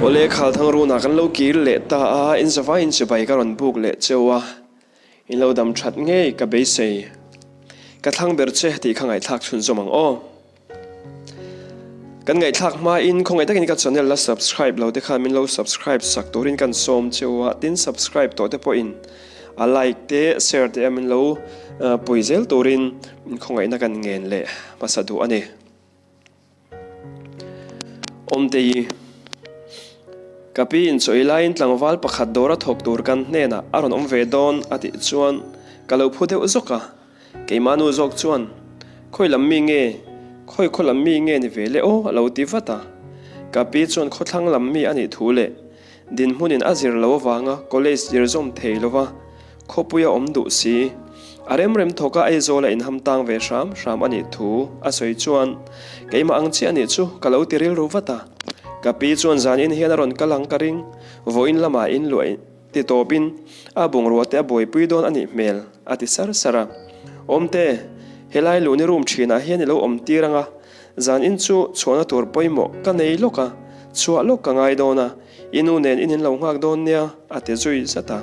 Awle Khalthang runah kan lo kir leh ta a, in zavaiin chibai ka rawn buk leh cheu a, in lo dam that ngei ka beisei. Ka thlang ber che tih kha ngaihthlak chhunzawm ang aw. Kan ngaihthlak hmain khawngaih takin ka channel la subscribe lo te khan min lo subscribe sak turin kan sawm cheu a, tin subscribe tawh te pawhin a like te share te a min lo pui zel turin min khawngaihna kan ngen leh hmasa duh a ni. Awmtei Ka pi in chawi laiin tlangval pakhat dawra thawk tur kan hnenah a rawn awm ve dawn a tih chuan ka lo phu deuh zawk a. Keimah nu zawk chuan, Khawi lam mi nge? Khawi khaw lam mi nge ni ve le aw? a lo ti vat a. Ka pi chuan khawthlang lam mi a nih thu leh dinhmunin a zir lo avanga college zir zawm thei lova khawpui a awm duh si. A remrem thawka Aizawl a inham tang ve hram hram a nih thu a sawi chuan keimah ang chiah nih chu ka lo ti rilru vat a. Ka pi chuan zanin hian a rawn kal ang ka ring, vawiin lamah inluah Ti tawpin a bungrua te a buaipui dawn a nih hmel, a ti sar sar a. Awmte, helai luni room thinah hian i lo awm tir ang a, zan in chu chhuahna tur pawimawh ka nei lawk a, chhuah lawk ka ngai dawn a, i nu nen in in lo nghak dawn nia, a ti zui zat a.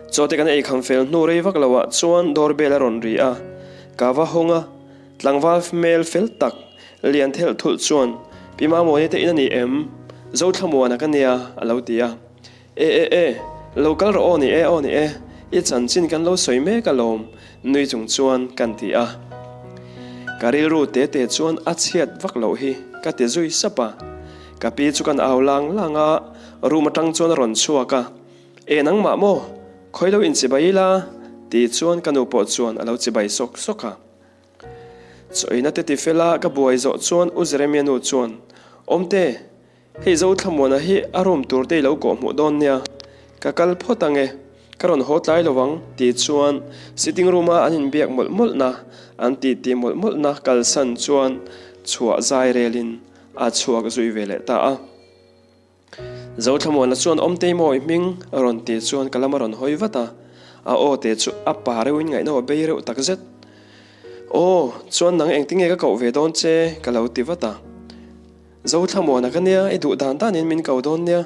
Chawte kan ei kham fel hnu rei vak loah chuan doorbell a rawn ri a, ka va hawng a, Tlangval hmel fel tak, lian thelh thulh chuan, Pi Mamawni te in a ni em? Zothlamuana ka nia, a lo ti a. E e e, lo kal rawh aw ni e aw ni e, i chanchin kan lo sawi mek alawm, nui chung chuan kan ti a. Ka rilru te te chuan a chhiat vak loh hi ka ti zui sap a. Ka pi chu kan au lang lang a, room atang chuan a rawn chhuak a. E nangmah maw? Khawi lo inchibai ila? Ti chuan ka nu pawh chuan a lo chibai sawk sawk a. Chawina te ti fela ka buai zawh chuan U Jeremia nu chuan, Awmte, hei Zothlamuana hi a room tur te i lo kawh hmuh dawn nia, ka kal phawt ang e, ka rawn haw tlai lo ang, ti chuan sitting room a an inbiak mawlh mawlhna, an titi mawlh mawlhna kalsan chuan chhuah zai relin a chhuak zui ve leh ta a. Zothlamuana chuan Awmtei mawi hming a rawn ti chuan ka lam a rawn hawi vat a, a aw te chu a pa reuhin ngaihna aw bei reuh tak zet. Aw, chuan nang engtinge ka koh ve dawn che? ka lo ti vat a. Zothlamuana ka nia, i duh dan danin min ko dawn nia.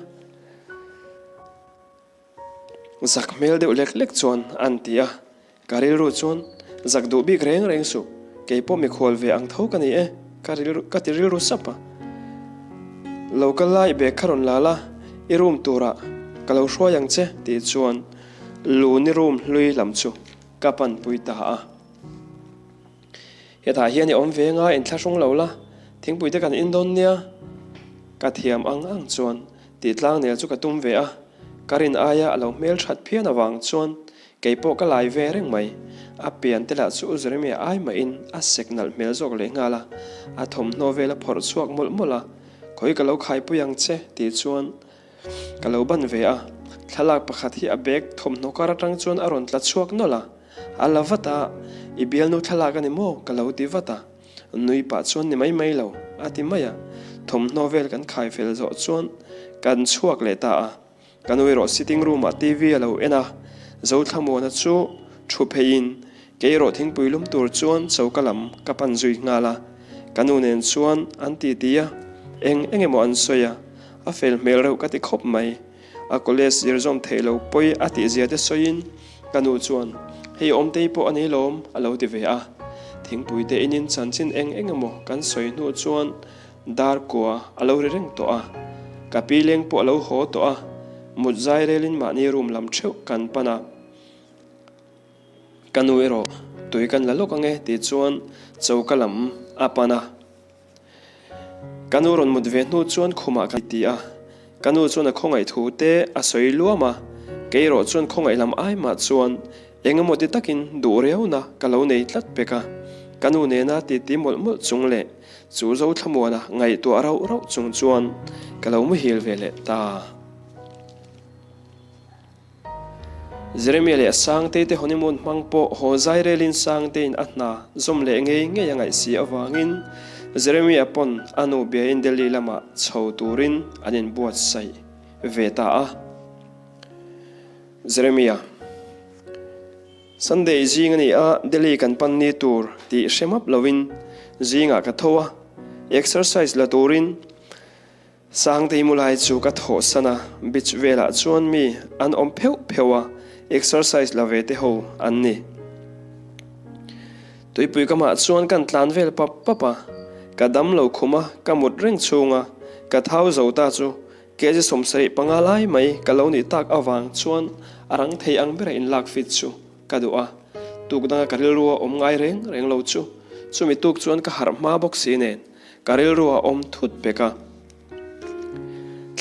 Zak hmel deuh lek lek chuan an ti a, ka rilru chuan zak duh bik reng reng suh, kei pawh mikhual ve ang tho ka ni e, ka rilru ka ti rilru sap a. Lo kal lai bag kha rawn la la, i room turah ka lo hruai ang che tih chuan Luni room hlui lam chu ka panpui ta a. Hetah hian i awm ve nga inthlahrung lo la, thingpui te kan in dawn nia, ka thiam ang ang chuan tih tlang nel chu ka tum ve a, ka rin aia a lo hmel that phian avang chuan kei pawh ka lai ve reng mai. A pian te lah chu U Jeremia ai mahin a sek nalh hmel zawk leh nghal a, a thawmhnaw vel a phawrh chhuak mawlh mawlh a, Khawi ka lo khaipui ang che tih chuan Ka lo ban ve a, thlalak pakhat hi a bag thawmhnaw kar atang chuan a rawn tla chhuak nawlh a, a la vat a, I bialnu thlalak a ni maw? ka lo ti vat a, nui pah chuan ni mai mai lo, a ti mai a, thawmhnaw vel kan khai fel zawh chuan kan chhuak leh ta a, ka nu erawh sitting room ah TV a lo en a, Zothlamuana chu thu pheiin Kei erawh thingpui lum tur chuan choka lam ka pan zui nghal a, ka nu nen chuan an titi a, eng eng emaw an sawi a, a fel hmel reuh ka ti khawp mai. A college zir zawm theih lo pawi a tih zia te sawiin ka nu chuan, Hei Awmtei pawh a ni lawm a lo ti ve a. Thingpui te inin chanchin eng eng emaw kan sawi hnu chuan dar kua a lo ri reng tawh a, ka pi leng pawh a lo haw tawh a, mut zai relin mahni room lam theuh kan pan a. Ka nu erawh tui kan la lawk ange tih chuan choka lam a pan a. Ka nu rawn mut ve hnu chuan khumah ka ti a, ka nu chuan a khawngaih thu te a sawi luam a, kei erawh chuan khawngaih lam ai mah chuan eng emaw ti takin duh riauna ka lo nei tlat pek a. Ka nu nena titi mawlh mawlh chung leh chu Zothlamuana ngaihtuah rauh rauh chung chuan ka lo muhil ve leh ta. Jeremia leh Sangtei te honeymoon hmang pawh haw zai relin Sangteiin a hna zawm leh ngei ngei a ngaih si avangin Jeremia pawn a nu biain Delhi lamah chho turin an inbuatsaih ve ta a. Jeremia, Sunday zing a ni a, Delhi kan pan ni tur tih hre map lovin zingah ka tho a, exercise la turin. Sangtei mu lai chu ka thawhsan a, beach velah chuan mi an awm pheuh pheuh a, exercise la ve te ho an ni. Tuipui kamah chuan kan tlan vel pap pap a, ka dam lo khum a, ka mut reng chhung a, ka thau zo ta chu kg 75 lai mai ka lo nih tak avang chuan a rang thei ang bera inlak fit chu ka duh a, tuk danga ka rilru a awm ngai reng reng lo chu chumi tuk chuan ka harh hma bawk si nen ka rilru a awm thut pek a.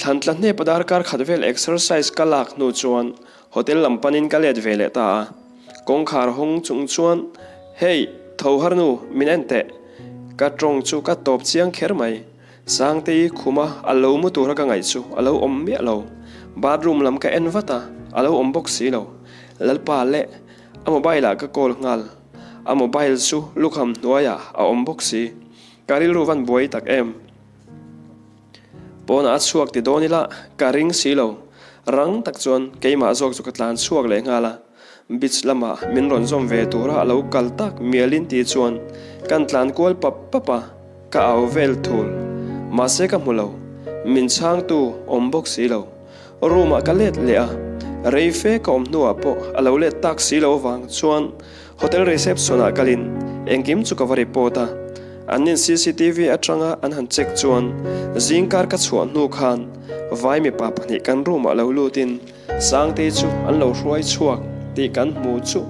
Thlan tla hnep a darkar khat vel exercise ka lak hnu chuan hotel lam panin ka let ve leh ta a, kawngkhar hawng chung chuan Hey, tho har nu, min en teh! Ka tawng chu ka tawp chiang kher mai. Sangtei khuma a lo mu tura ka ngaih chu a lo awm miah lo. Bathroom lam ka en vat a, a lo awm bawk si lo. Lalpa leh a mobile ah ka call nghal. A mobile chu lukham hnuaiah a awm bawk si. Ka rilru van buai tak em. Pawnah a chhuak ti dawn ila ka ring si lo. Rang tak chuan keimah zawk chu ka tlan chhuak leh nghal a. Beach lamah min rawn zawm ve tura a lo kal tak mialin ti chuan kan tlan kual pap pap a, ka au vel thul. Mahse ka hmu lo. Min chhangtu awm bawk si lo. Room ah ka let leh a, rei fe ka awm hnuah pawh a lo let tak si lo avang chuan Hotel reception ah kalin engkim chu ka va report a, an nin cctv atanga an han check chuan zingkar ka chhuah hnu khan vai mipa pahnih kan room ah lo lutin Sangtei chu an lo hruai chhuak tih kan hmu chu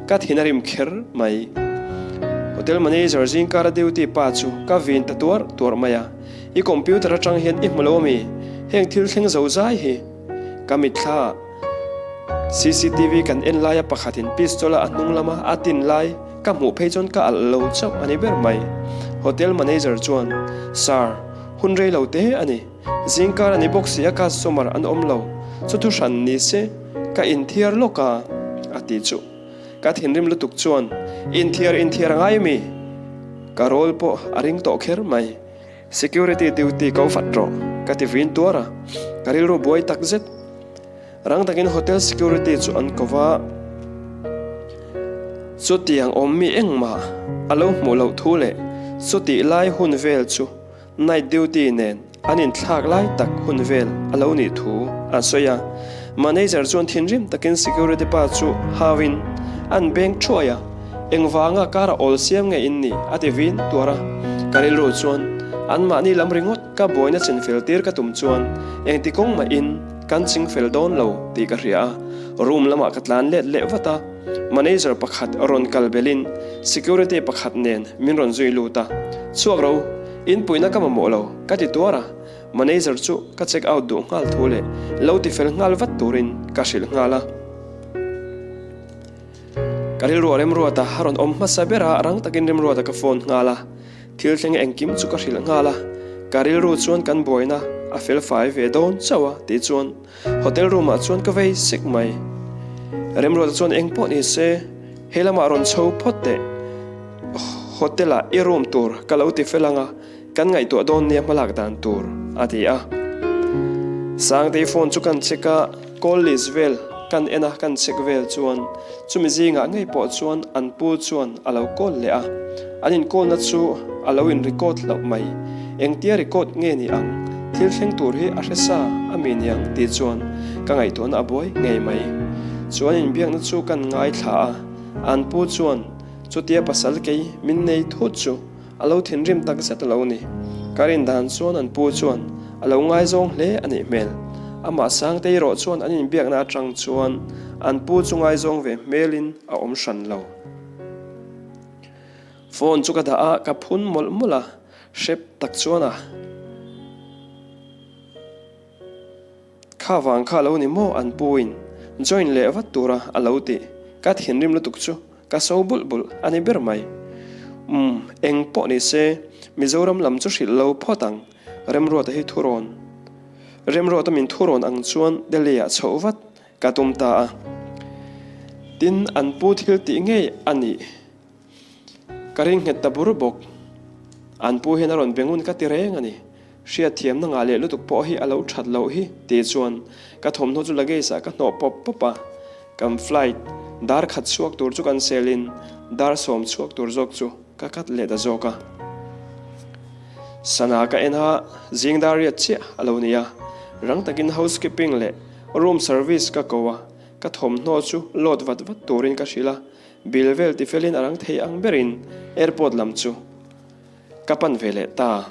ka thin a rim kher mai. Hotel manager zingkara duty pa chu ka vin ta tuar tuar mai a, I computer atang hian i hmu lo ami? Heng thil thleng zo zai hi ka mitthla ah cctv kan en laia pakhatin pistol a a hnung lama a tin lai ka hmuh phei chuan ka alh lo chauh a ni ber mai. Hotel manager chuan, Sir, hun rei lo te a ni. Zingkar a ni bawk si a customer an awm lo. Chu thu hran ni se ka inthiar lawk a, a ti chu. Ka thinrim lutuk chuan, Inthiar inthiar a ngai mi? Ka rawl pawh a ring tawh kher mai. Security duty ko vat rawh, ka ti vin tuar a, ka rilru buai tak zet. Rang takin hotel security chu an ko va, chutiang awmmi engmah a lo hmuh loh thu leh chutih lai hun vel chu Night duty nen an inthlak lai tak hun vel a lo nih thu an sawi a. Manager chuan thinrim takin security pa chu hauin an beng thuai a, Engvanga kar a awl siam nge in nih? a ti vin tuar a. Ka rilru chuan anmahni lam ringawt ka buaina chinfel tir ka tum chuan engti kawng mahin kan chingfel dawn lo tih ka hria a. Room lamah ka tlan let leh vat a. Manager pakhat rawn kal belin security pakhat nen min rawn zui lut a, Chhuak ro, in puihna ka mamawh lo, ka ti tuar a, manager chu ka check out duh nghal thu leh lo ti fel nghal vat turin ka hrilh nghal a. Ka rilruah Remruata a rawn awm hmasa ber a, rang takin Remruata ka phone nghal a, thil thleng engkim chu ka hrilh nghal a, ka rilru chuan kan buaina a fel fai ve dawn chauh a tih chuan Hotel room ah chuan ka vei sek mai. Remruata chuan eng pawh ni se, he lamah rawn chho phawt teh. Hotel ah i room tur ka lo ti fel anga, kan ngaihtuah dawn nia hmalak dan tur, a ti a. Sangtei phone chu kan check a, call list vel kan en a, kan check vel chuan chumi zingah ngei pawh chuan an pu chuan a lo call leh a. An inkawlna chu a lo in record hlauh mai. Engtia record nge ni ang? Thil thleng tur hi a hre sa a mi niang tih chuan ka ngaihtuahna a buai ngei mai. Chuan inbiakna chu kan ngaithla a, an pu chuan chutia pasal kei min nei thut chu a lo thinrim tak zet a lo ni. Ka rin dan chuan an pu chuan a lo ngaizawng hle a nih hmel. Amah Sangte erawh chuan an inbiakna atang chuan an pu chu ngaizawng ve hmelin a awm hran lo. Phone chu ka dah a, ka phun mawlh mawlh a, hrep tak chuan a kha vang kha lo ni maw an pu in join leh vat tura a lo tih ka thinrim lutuk chu ka so bulh bulh a ni ber mai. Umm eng pawh ni se Mizoram lam chu hrilh lo phawt ang Remruata hi thurawn Remruata min thurawn ang chuan Delhi ah chhoh vat ka tum ta a. Tin an pu thil tih ngei a nih. Ka ring nghet ta bur bawk. An pu hian a rawn be ngun ka ti reng a ni. Hriatthiamna ngah leh lutuk pawh hi a lo that loh hi ti chuan ka thawmhnaw chu luggage ah ka hnawh pawp pawp a. Kan flight dar khat chhuak tur chu kan sel in dar sawm chhuak tur zawk chu ka cut leh ta zawk a. Sana ka en a, zing dar riat chiah a lo ni a. Rang takin housekeeping leh room service ka ko a, ka thawmhnaw chu load vat vat turin ka hrilh a, bill vel tifelin a rang thei ang berin airport lam chu ka pan ve leh ta.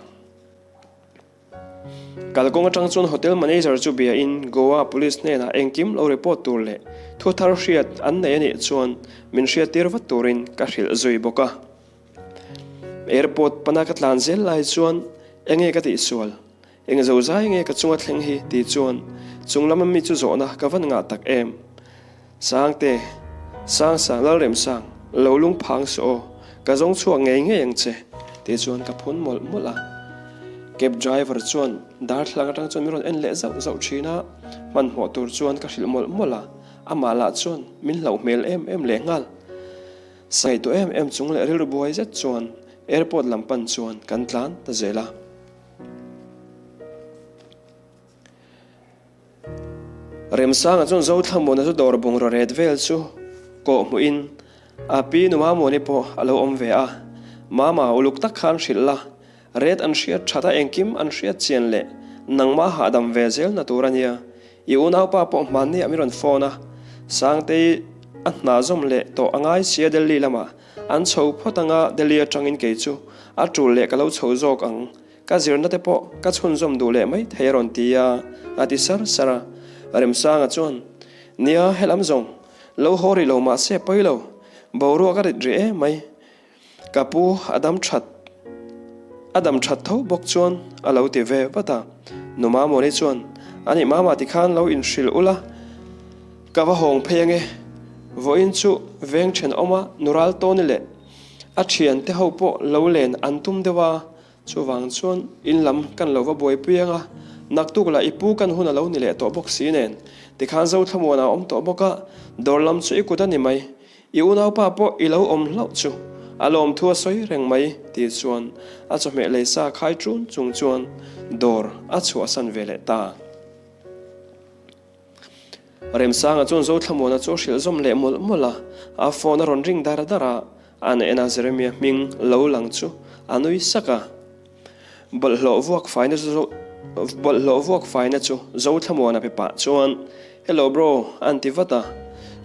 Kalkawng atang chuan hotel manager chu bia in Goa police hnenah engkim lo report tur leh thu thar hriat an nei anih chuan min hriat tir vat turin ka hrilh zui bawk a. Airport pana ka tlan zel lai chuan enge ka tihsual, eng zozai nge ka chunga thleng hi tih chuan chung lama mi chu zawhna ka van ngah tak em. Sangte, Sangsang, Lalremsang, lo lung phang suh aw, ka zawng chhuak ngei ngei ang che, tih chuan ka phun mawlh mawlh a. Cab driver chuan darthlalang atang chuan min rawn en leh zauh zauh thin a, hmanhmawh tur chuan ka hrilh mawlh mawlh a, amah lah chuan min hlauh hmel em em leh nghal. Sa ngaihtuah em em chung leh rilru buai zet chuan airport lam pan chuan kan tlan ta zel a. Remsanga chuan Zothlamuana chu dawr bungraw ret vel chu kawh hmuhin a pi nu Mamuani pawh a lo awm ve a. Mama uluk tak khan hrilh la, ret an hriat that a engkim an hriat chian leh nangmah hahdam ve zel na tur a nia. I unaupa pawh hmanni ah min rawn phone a, Sangtei a hna zawm leh tawh a ngai sia Delhi lamah an chho phawt anga Delhi atangin kei chu a tul leh ka lo chho zawk ang. Ka zirna te pawh ka chhunzawm duh leh mai thei a rawn ti a, a ti sar sar a. Remsanga chuan, Nia, helam zawng, lo haw rih lo mahse pawi lo, boruak a rit rih em mai. Ka pu a dam that, a dam that tho bawk chuan a lo ti ve vat a. Nu Mamawni chuan, Anih Mama tikhan lo inhrilh ula, ka va hawng phei ange. Vawiin chu veng thenawma nu Raltawni leh a thiante ho pawh lo len an tum deuh a, Chuvang chuan in lam kan lo va buaipui ang a, naktuk lah i pu kan hun a lo ni leh tawh bawk si nen, tikhan Zothlamuan a awm tawh bawk a, dawr lam chu i kut a ni mai, i unaupa pawh i lo awm hlauh chu a lawmthu a sawi reng mai tih chuan a chawhmeh lei sa khai ṭun chung chuan dawr a chhuahsan ve leh ta. Remsanga chuan Zothlamuana chu a hrilh zawm leh mawlh mawlh a, a phone a rawn ring dar dar a, a nehna Jeremia hming lo lang chu a nui sak a. Bawlhhlawh vuak faina chu Bawlhhlawh vuak faina chu Zothlamuana pe pah chuan Hello bro an ti vat a,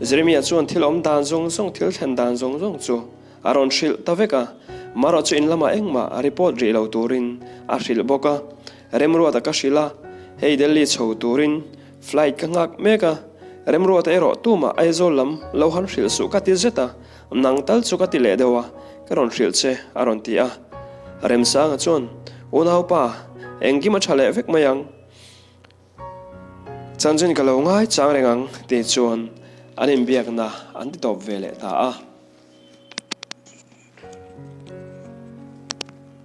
Jeremia chuan thil awm dan zawng zawng thil thlen dan zawng zawng chu a rawn hrilh ta vek a, marawh chu in lamah engmah a report rih lo turin a hrilh bawk a. Remruata ka hrilh a, hei Delhi chho turin flight ka nghak mek a, Remruata erawh tumah Aizawl lam lo han hrilh suh ka ti zet a, nang tal chu ka ti leh deuh a, ka rawn hrilh che a rawn ti a. Remsanga chuan, Unaupa, engkim a tha leh vek mai ang, chanchin ka lo ngai chang reng ang tih chuan an inbiakna an ti tawp ve leh ta a.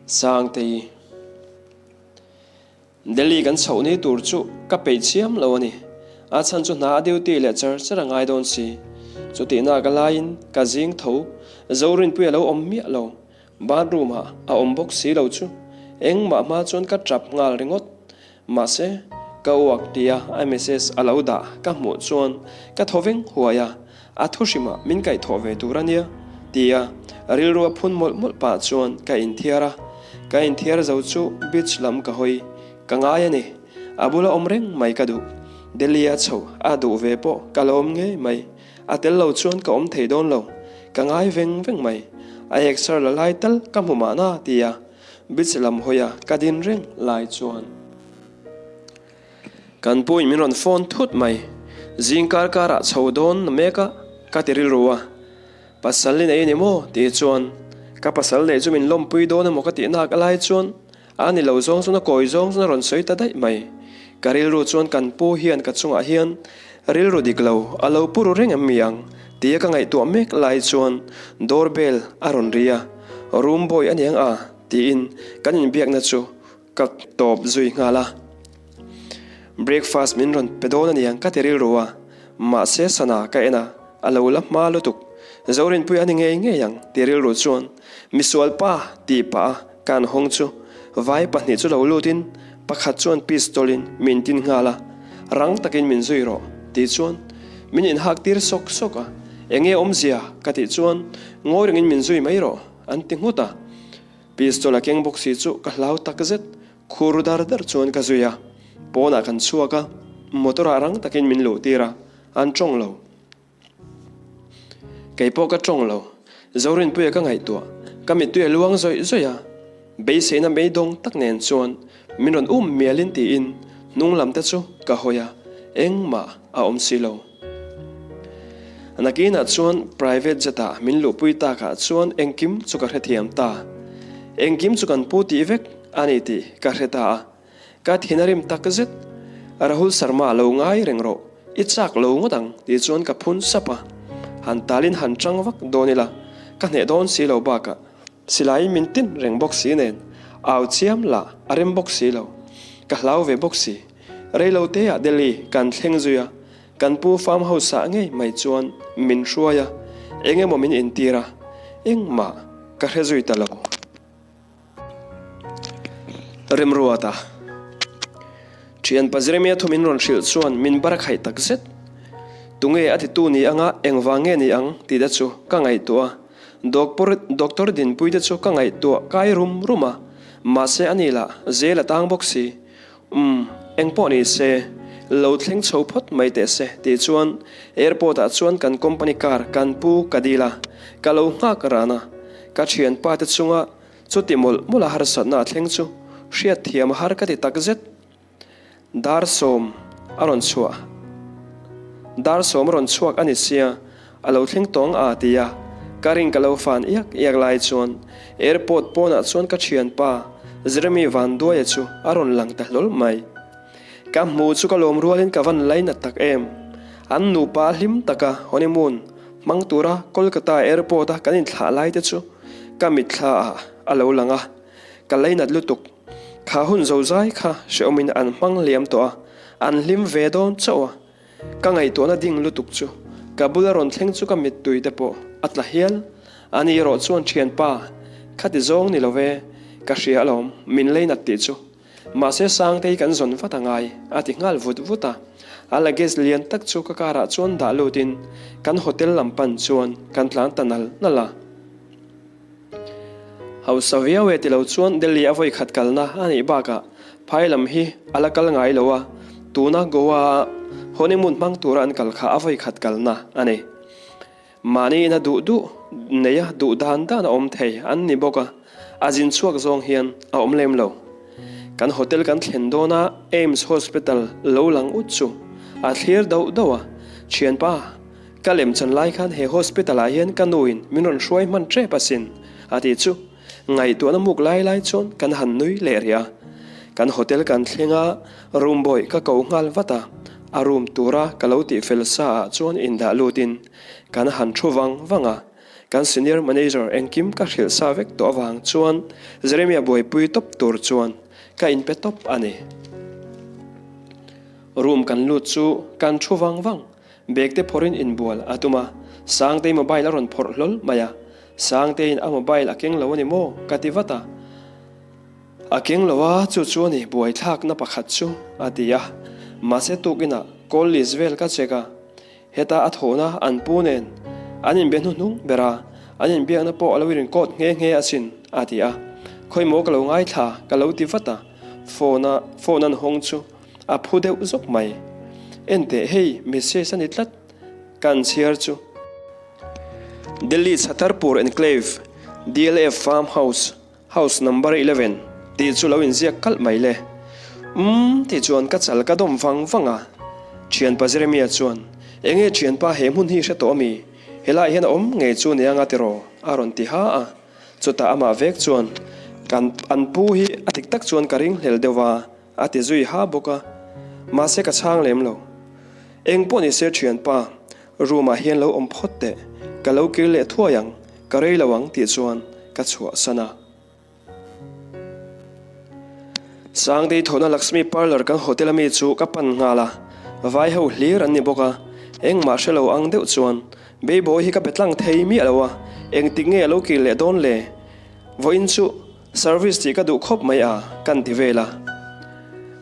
Sangtei. Delhi kan chhoh ni tur chu ka peih chiam lo a ni. A chhan chu hna a duty leh char char a ngai dawn si. Chutihna ka laiin ka zing tho. Zorinpui a lo awm miah lo. Bathroom ah a awm bawk si lo chu engmah hma chuan ka tap nghal ringawt. Mahse, ka uak tia a message a lo dah ka hmuh chuan ka thaw veng huai a, a thu hrimah min kaihthawh ve tur a nia tia rilru a phun mawlh mawlh pah chuan ka inthiar a, ka inthiar zo chu beach lam ka hawi ka ngai a ni, a bula awm reng mai ka duh, Delhi a chho a duh ve pawh ka la awm ngei mai, a tel lo chuan ka awm thei dawn lo, ka ngai veng veng mai, a exer la lai tal ka hmu mahna tia Beach lam hawia ka din reng lai chuan kan puin min rawn phone thut mai. Zing kar karah chho dawn na mek a, ka ti rilru a. Pasal i nei a ni maw? tih chuan ka pasal neih chu min lawmpui dawn emaw ka tih nak a lai chuan a ni lo zawng chuan a kawi zawng chuan a rawn sawi ta daih mai. Ka rilru chuan kan pu hian ka chungah hian rilru dik lo a lo pu ru reng em mi ang tia ka ngaihtuah mek lai chuan door bell a rawn ri a. Room boy a niang a? tiin kan inbiakna chu ka tawp zui nghal a. Breakfast min rawn pe dawn a niang ka ti rilru a, mahse sana ka en a, a lo la hma lutuk. Zorinpui a ni ngei ngei ang ti rilru chuan misual pa tih pah a kan hawng chu vai pahnih chu lo lutin pakhat chuan pistol in min tin nghal a, rang takin min zui rawh tih chuan min inhak tir sawk sawk a, enge awmzia ka tih chuan Ngawi rengin min zui mai rawh, an ti nghut a. Pistol a keng bawk si chu ka hlau tak zet, khur dar dar chuan ka zui a. Pawnah kan chhuak a, motor ah rang takin min luh tir a, an tawng lo. Kei pawh ka tawng lo, Zorinpuia ka ngaihtuah, ka mittui a luang zawih zawih a. Beiseina meidawng tak nen chuan min rawn um mialin tiin hnung lam te chu ka hawi a, engmah a awm si lo. Nakinah chuan private jet ah min luhpui takah chuan engkim chu ka hrethiam ta. Engkim chu kan pu tih vek a ni tih ka hre ta a. Ka thin a rim tak zet. Rahul Sharma lo ngai reng rawh, i chak lo ngawt ang tih chuan ka phun sap a. Han talin han chang vak dawn ila, ka hneh dawn si lo bakah silaiin min tin reng bawk si nen, au chiam lah a rem bawk si lo. Ka hlau ve bawk si. Reilo teah Delhi kan thleng zui a, kan pu farm house ah ngei mai chuan min hruai a, eng emaw min intir a, engmah ka hre zui ta lo. Remruata Thianpa Jeremia thu min rawn hrilh chuan min bar khaih tak zet. Tunge a titu ni anga engvang nge ni ang tih te chu ka ngaihtuah a. Doctor Dinpui te chu ka ngaihtuah kai rum rum a, mahse ani lah zel a tang bawk si. Umm, engpawh ni se, lo thleng chho phawt mai teh se tih chuan airport ah chuan kan company car kan pu ka dil a, ka lo nghak ran a, ka thianpa te chunga chuti mawlh mawlh a harsatna a thleng chu hriatthiam a har ka ti takzet. Dar sawm a rawn chhuah Dar sawm a rawn chhuak a ni sia, A lo thleng tawng a ti a, ka ring ka lo fan iak iak lai chuan airport pawnah chuan ka thianpa Jeremy Vanduaia chu a rawn lang ta hlawl mai. Ka hmu chu ka lawm rualin ka van lainat tak em. An nupa hlim taka honeymoon hmang tura Kolkata airport a kan inthlah lai te chu ka mitthla ah a lo lang a, ka lainat lutuk. Kha hun zozai kha hrehawmin an hmang liam tawh a, an hlim ve dawn chauh a. Ka ngaihtuahna ding lutuk chu ka bula rawn thleng chu ka mittui te pawh a tla hial. Ani erawh chuan thianpa, khati zawng ni lo ve, ka hria alawm, min leinat tih chu. Mahse Sangtei kan zawn vat a ngai, a ti nghal vut vut a. A luggage lian tak chu ka car ah chuan dah lutin kan hotel lam pan chuan kan tlan ta nal nal a. Hausa viau e tilo chuan Delhi a vawi khat kalna a nih bakah phai lam hi a la kal ngai lo a, tuna Goa a honeymoon hmang tura an kal kha a vawi khat kalna a ni. Mahni ina duh duh neia duh dan dan a awm thei an ni bawk a, a zin chhuak zawng hian a awm lem lo. Kan hotel kan thlen dawna AIIMS Hospital lo lang ut chu a thlir dauh dauh a, Thianpa, Ka lem chan lai khan he hospital ah hian ka nu in min rawn hruai hman tep asin, a ti chu. Ngaihtuahna muk lai lai chuan kan han nui leh rih a. Kan hotel kan thleng a, room boy ka ko nghal vat a, a room tura ka lo tih fel sa ah chuan indah lut in kan han thu vang vang a. Kan senior manager engkim ka hrilh sa vek tawh avang chuan Jeremia buaipui tawp tur chuan ka inpe tawp a ni. Room kan lut chu kan thu vang vang. Bag te phawrhin inbual a tum a, Sangtei mobile a rawn phawrh hlawl mai a. Sangteiin a mobile a keng lo a ni maw? ka ti vat a. A keng lo a, chu chu a ni buaithlakna pakhat chu, a ti a. Mahse tukinah call list vel ka check a, heta a thawhna an pu nen an inbe hnuhnung ber a, an inbiakna pawh a lo irin coat nghe nghe asin, a ti a. Khawimaw ka lo ngaithla, ka lo ti vat a, phone a phone an hawng chu A phu deuh zawk mai. Enteh hei message a ni tlat kan chhiar chu. Delhi Chhatarpur Enclave, DLF Farm House, House Number 11 tih chu lo inziak kalh mai le. Umm tih chuan ka chal ka dawm vang vang a. Thianpa Jeremia chuan, Enge thianpa he hmun hi hre tawh ami? Helaiah hian a awm ngei chu nia nga tiraw? a rawn ti ha a. Chutah amah vek chuan, Kan an pu hi a dik tak chuan ka ringhlel deuh va. A ti zui ha bawk a, mahse ka chhang lem lo. Eng pawh ni se thianpa, room ah hian lo awm phawt teh, ka lo kir leh thuai ang, ka rei lo ang tih chuan ka chhuahsan a. Sangtei thawhna Lakshmi Parlour kan hotel ami chu ka pan nghal a, vai ho hlir an ni bawk a, engmah hre lo ang deuh chuan Beibawi hi ka be tlang thei miah lo a, engtik nge a lo kir leh dawn le? Vawiin chu Service tih ka duh khawp mai a, kan ti vel a.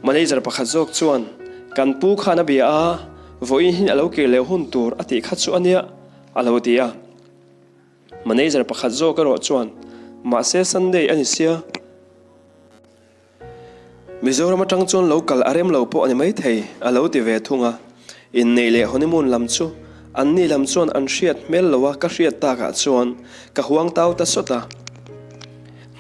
Manager pakhat zawk chuan, Kan pu khan a bia a, vawiin hin a lo kir leh hun tur a tih kha chu a nia, a lo ti a. Manager pakhat zawk erawh chuan, Mahse Sunday a ni sia. Mizoram atang chuan lo kal a rem lo pawh a ni maithei, a lo ti ve thung a. Inneih leh honeymoon lam chu anni lam chuan an hriat hmel lo a ka hriat takah chuan ka huang tau ta sawt a.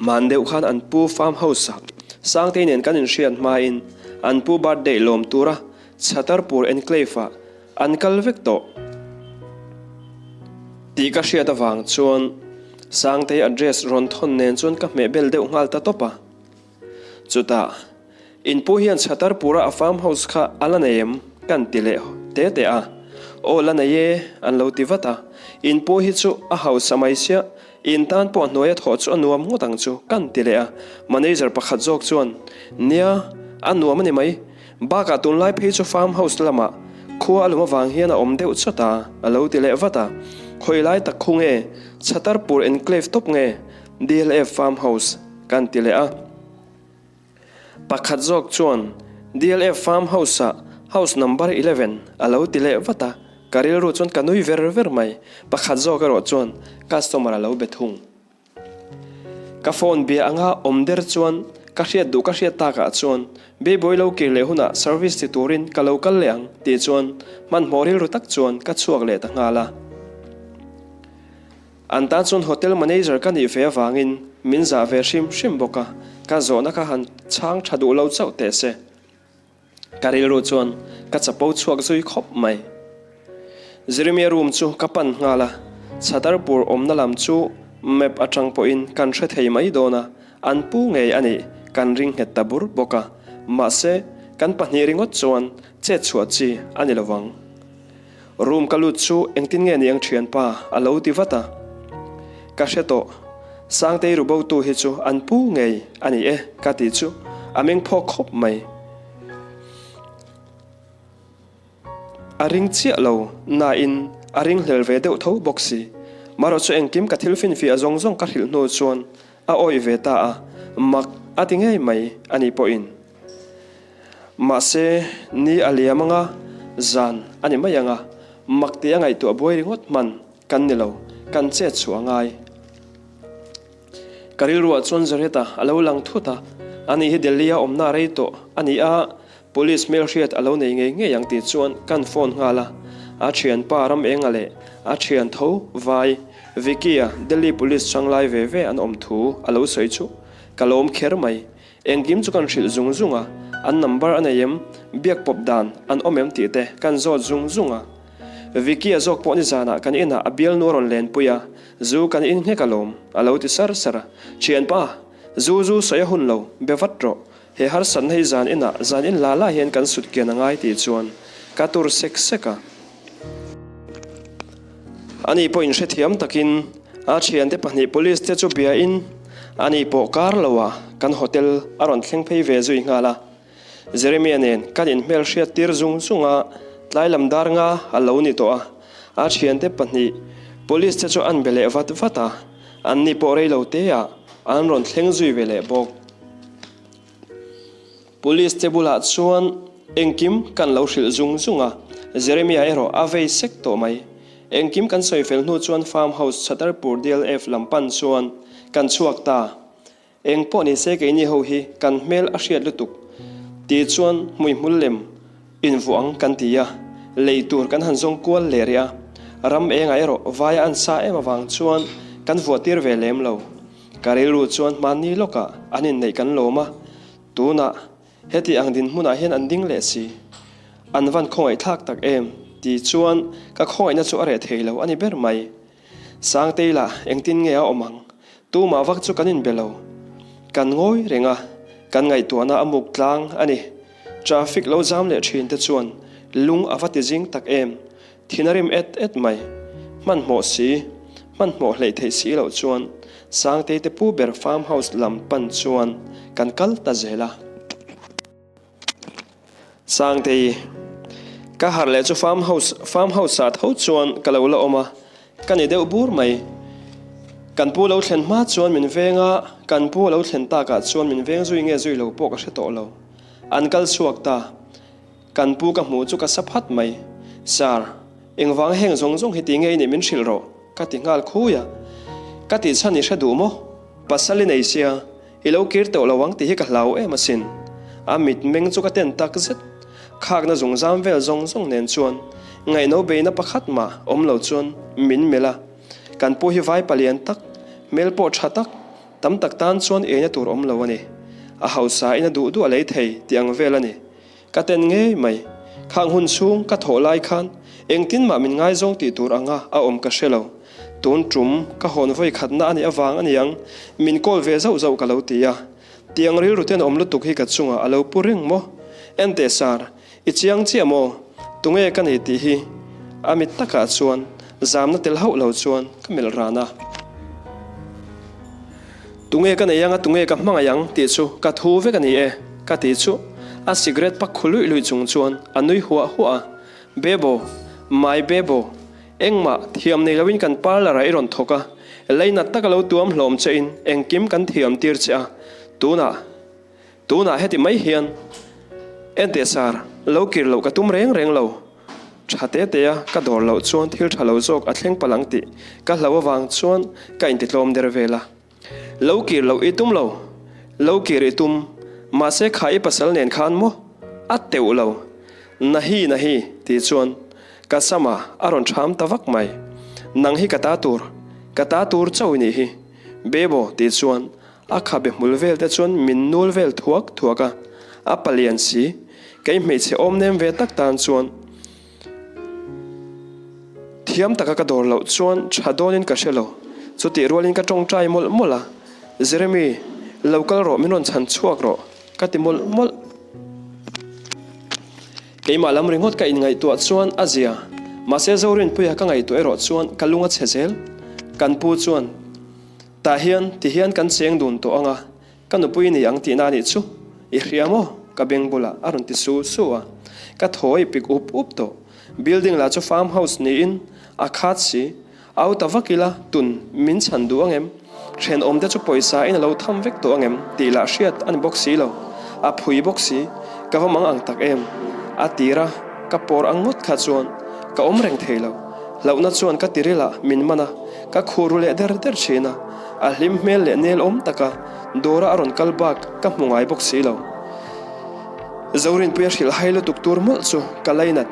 Hman deuh khan an pu farm house ah Sangtei nen kan inhriat hmain an pu birthday lawm tura Chhatarpur enclave ah an kal vek tawh tih ka hriat avang chuan Sangtei address rawn thawn nen chuan ka hmeh bel deuh nghal ta tawp a. Chutah, in pu hian Chhatarpura a farm house kha a la nei em? kan ti leh te te a. Aw la nei e, an lo ti vat a. In pu hi chu a hausa mai sia, in tan pawh hnuaia thawh chu a nuam ngawt ang chu, kan ti leh a. Manager pakhat zawk chuan, Nia, a nuam a ni mai. Bakah tunlai phei chu farm house lamah khua a lum avang hian a awm deuh chawt a, a lo ti leh vat a. Khawi lai tak khu nge? Chhatarpur enclave tawp nge? DLF farm house kan ti leh a. Pakhat zawk chuan DLF farm house ah house number 11 a lo ti leh vat a, ka rilru chuan ka nui ver ver mai. Pakhat zawk erawh chuan customer a lo be thung. Ka phone bia anga awm der chuan ka hriat duh ka hriat takah chuan Baby lo kir leh hunah service ti turin ka lo kal leh ang tih chuan hmanhmawh rilru tak chuan ka chhuak leh ta nghal a. An tan chuan hotel manager ka nih ve avangin min zah ve hrim hrim bawk a, ka zawhna kha han chhang tha duh lo chauh teh se. Ka rilru chuan ka chapo chhuak zui khawp mai. Jeremia room chu ka pan nghal a, Chhatarpur awmna lam chu map atang pawhin kan hre thei mai dawn a, an pu ngei a nih kan ring nghet ta bur bawk a, mahse kan pahnih ringawt chuan chet chhuah chi a ni lovang. Room ka lut chu engtin nge ni ang thianpa a lo ti vat a. Ka hre tawh, Sangtei rubotu hi chu an pu ngei a ni e ka ti chu a meng phawk khawp mai. A ring chiah lo nain a ring hlel ve deuh tho bawk si. Marawh chu engkim ka thil finfiah zawng zawng ka hrilh hnu chuan a awih ve ta a, mak a ti ngei mai a ni pawhin. Mahse, ni a liam anga, zan a ni mai anga, mak tih a ngaihtuah buai ringawt hman kan ni lo, kan chet chhuah a ngai. Ka rilruah chuan Zareta a lo lang thut a, ani hi Delhi-a awmna rei tawh a ni a, Police hmelhriat a lo nei ngei ngei ang tih chuan kan phone nghal a, a thianpa Ramenga leh a thian tho vai Vicky-a Delhi Police changlai ve ve an awm thu a lo sawi chu ka lawm kher mai. Engkim chu kan hrilh zung zung a, an number a nei em, biak pawp dan an awm em tih te kan zawt zung zung a. Vicky-a zawk pawh nizanah kan inah a bialnu a rawn lenpui a, zu kan in nghek alawm, a lo ti sar sar a. Thianpa, zu zu sawi a hun lo, be vat rawh, he harsatna hi zan inah zan in la la hian kan sut kian a ngai tih chuan ka tur sek sek a. Ani pawh inhrethiam takin a thiante pahnih police te chu biain ani pawh kar loah kan hotel a rawn thleng phei ve zui nghal a. Jeremia nen kan inhmelhriat tir zung zung a, tlai lam dar nga a lo ni tawh a. A thiante pahnih police te chu an be leh vat vat a, anni pawh reilo teah an rawn thleng zui ve leh bawk. Police te bulah chuan engkim kan lo hrilh zung zung a, Jeremia erawh a vei sek tawh mai. Engkim kan sawi fel hnu chuan farm house Chhatarpur DLF lam pan chuan kan chhuak ta. Eng pawh ni se keini ho hi kan hmel a hriat lutuk ti chuan hmuihmul lem invuah ang kan ti a, lei tur kan han zawng kual leh rih a, ram engah erawh vaia an sa em avang chuan kan vuah tir ve lem lo. Ka rilru chuan hmanni lawkah an inneih kan lawm a, tunah heti ang dinhmunah hian an ding leh si. An van khawngaihthlak tak em? Ti chuan ka khawngaihna chu a reh thei lo a ni ber mai. Sangtei lah engtin nge a awm ang? Tumah vak chu kan inbe lo. Kan ngawi reng a, kan ngaihtuahna a muk tlang a ni. Traffic lo zam leh thin te chuan lung a va ti zing tak em? Thin a rim et et mai. Hmanhmawh si, hmanhmawh hleih theih si loh chuan Sangtei te pu ber farm house lam pan chuan kan kal ta zel a. Sangtei, Ka harh leh chu farm house, farm house ah tho chuan ka lo la awm a, ka ni deuh bur mai. Kan pu lo thlen hma chuan min veng a, kan pu a lo thlen takah chuan min veng zui nge zui lo pawh ka hre tawh lo. An kal chhuak ta. Kan pu ka hmuh chu ka sa phat mai. Sir, engvang heng zawng zawng hi ti ngei nih min hrilh rawh, ka ti nghal khui a. Ka tih chhan i hre duh maw? Pasal i nei sia, i lo kir tawh lo ang tih hi ka hlau em asin. A mitmeng chu ka ten tak zet. Khakna zungzam vel zawng zawng nen chuan ngaihno beina pakhat mah awm lo chuan min melh a. Kan pu hi vai palian tak, hmel pawh tha tak, tam tak tan chuan eina tur awm lo a ni. A hausa in a duh duh a lei thei tih ang vel a ni. Ka ten ngei mai. Khang hun chhung ka thawh lai khan engtin mah min ngaizawng tih tur anga a awm ka hre lo. Tun tum ka hawn vawi khatna a nih avang a niang, min call ve zauh zauh ka lo ti a. Tiang rilru ten awm lutuk hi ka chungah a lo pu reng maw? Enteh sar, i chiang chiah maw? Tunge ka ni tih hi? A mit takah chuan zamna tel hauh lo chuan ka melh ran a. Tunge ka nei anga tunge ka hmangaih ang tih chu ka thu vek a ni e, ka ti chu a cigarette pak khu luih luih chung chuan a nui huah huah a, Bebo, my Bebo, engmah thiam nei loin kan parlour ah i rawn thawk a, leinat taka lo tuam hlawm che in engkim kan thiam tir che a, tunah. Tunah heti mai hian enteh sar lo kir loh ka tum reng reng lo. Tha te te a ka dawr loh chuan thil tha lo zawk a thleng palh ang tih ka hlo avang chuan ka intitlawm der vel a. Lo kir loh i tum lo, lo kir i tum, mahse kha i pasal nen khan maw? A teuh lo. Nahi nahi tih chuan ka sama a rawn ṭham ta vak mai. Nang hi ka ta tur, ka ta tur chauh i nih hi, Bebo tih chuan A khabe hmul vel te chuan min nul vel thuak thuak a, a palian si, kei hmeichhe awm nem ve tak tan chuan thiam taka ka dawr loh chuan tha dawnin ka hre lo. Chutih rualin ka tawngtai mawlh mawlh a, Jeremy, lo kal rawh min rawn chhan chhuak rawh ka ti mawlh mawlh. Keimah lam ringawt ka inngaihtuah chuan a zia, mahse Zorinpuia ka ngaihtuah erawh chuan ka lung a chhe zel. Kan pu chuan. Tah hian ti hian kan cheng dun tawh ang a, ka nupui ni ang tihna anih chu, i hria maw? Ka beng bulah a rawn ti su su a, ka thaw i pik up up tawh. Building lah chu farm house niin a khat si, au ta vak ila tun min chhan duh ang em? Thenawm te chu pawisa in a lo tham vek tawh ang em tih lah hriat a ni bawk si lo, a phui bawk si, ka va mang ang tak em? A tir a, ka pawr ang ngawt kha chuan ka awm reng thei lo. Hlauhna chuan ka tiril ah min man a, ka khuh ru leh der der thin a, a hlim hmel leh nel awm taka dawra a rawn kal bak ka hmu ngai bawk si lo. Zorinpuia hrilh hai lutuk tur mawlh chu ka lainat,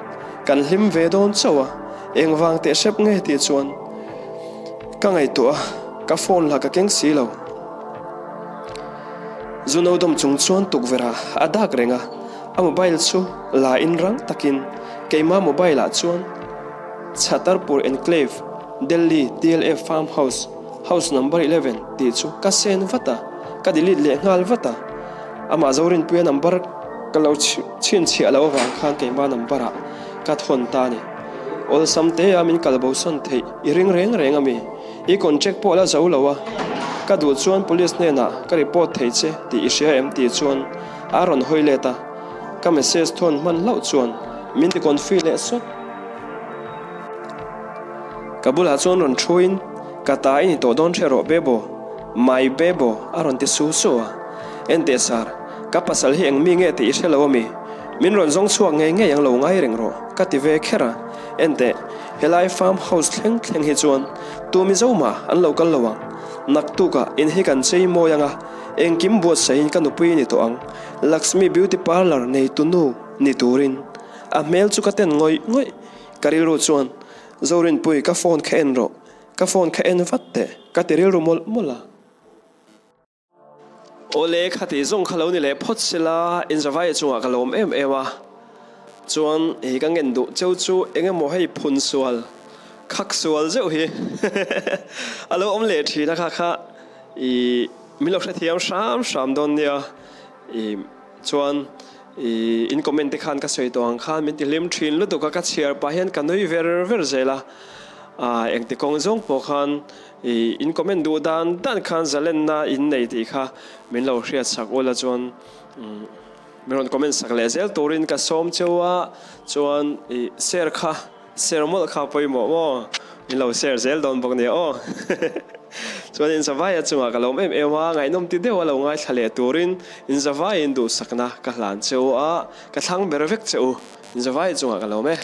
kan hlim ve dawn chauh a, engvang teh hrep nge tih chuan ka ngaihtuah a, ka phone lah ka keng si lo. Zuno dawm chung chuan tukverh ah a dak reng a, a mobile chu la in rang takin keima mobile ah chuan Chhatarpur Enclave, Delhi, TLF Farm House, House Number 11 tih chu ka send vat a, ka delete leh nghal vat a. Amah Zorinpuia number ka lo chhinchhiah loh avang khan keimah number ah ka thawn ta a ni. Awlsam te a min kal bosan theih i ring reng reng a mi? I contract pawh la zo lo a, ka duh chuan police hnenah ka report thei che tih i hria em tih chuan a rawn hawi let a, ka message thawn hman hlauh chuan min ti confi leh sawt. Ka bulah chuan rawn thuin, Ka ta i ni tawh dawn hre rawh Bebo, my Bebo a rawn ti su su a. Enteh sar, ka pasal hi eng mi nge tih i hre lo ami? Min rawn zawng chhuak ngei ngei ang lo ngai reng rawh ka ti ve kher a. Enteh, helai farm house thleng thleng hi chuan tu Mizo mah an lo kal lo ang. Naktukah in hi kan chei mawi ang a, engkim buatsaihin ka nupui i ni tawh ang. Lakshmi beauty parlour neitu nu ni turin. A hmel chu ka ten ngawih ngawih. Ka rilru chuan, Zorinpui, ka phone kha en rawh, ka phone kha en vat teh, ka ti rilru mawlh mawlh a. Awle, khati zawng kha lo ni leh phawt sela, inzavaia chungah ka lawm em em a. Chuan, hei ka ngen duh cheu chu eng emaw hei phun sual, khak sual zeuh hi a lo awm leh thin a kha kha i min lo hrethiam hram hram dawn nia. I chuan I in comment te khan ka sawi tawh ang khan min ti hlim thin lutuk a, ka chhiar pah hian ka nui ver ver zel a, ah engti kawng zawng pawh khan i in comment duh dan dan khan zalenna in nei tih kha min lo hriat sak ula chuan min rawn comment sak leh zel turin ka sawm cheu a, chuan i share kha Share mawlh kha pawimawh maw? Min lo share zel dawn bawk nia aw. Chuan inzavaia chungah ka lawm em em a, ngaihnawm ti deuh a lo ngaithla leh turin inzavaiin duhsakna ka hlan che u a, ka thlang ber vek che u. Inzavaia chungah ka lawm e.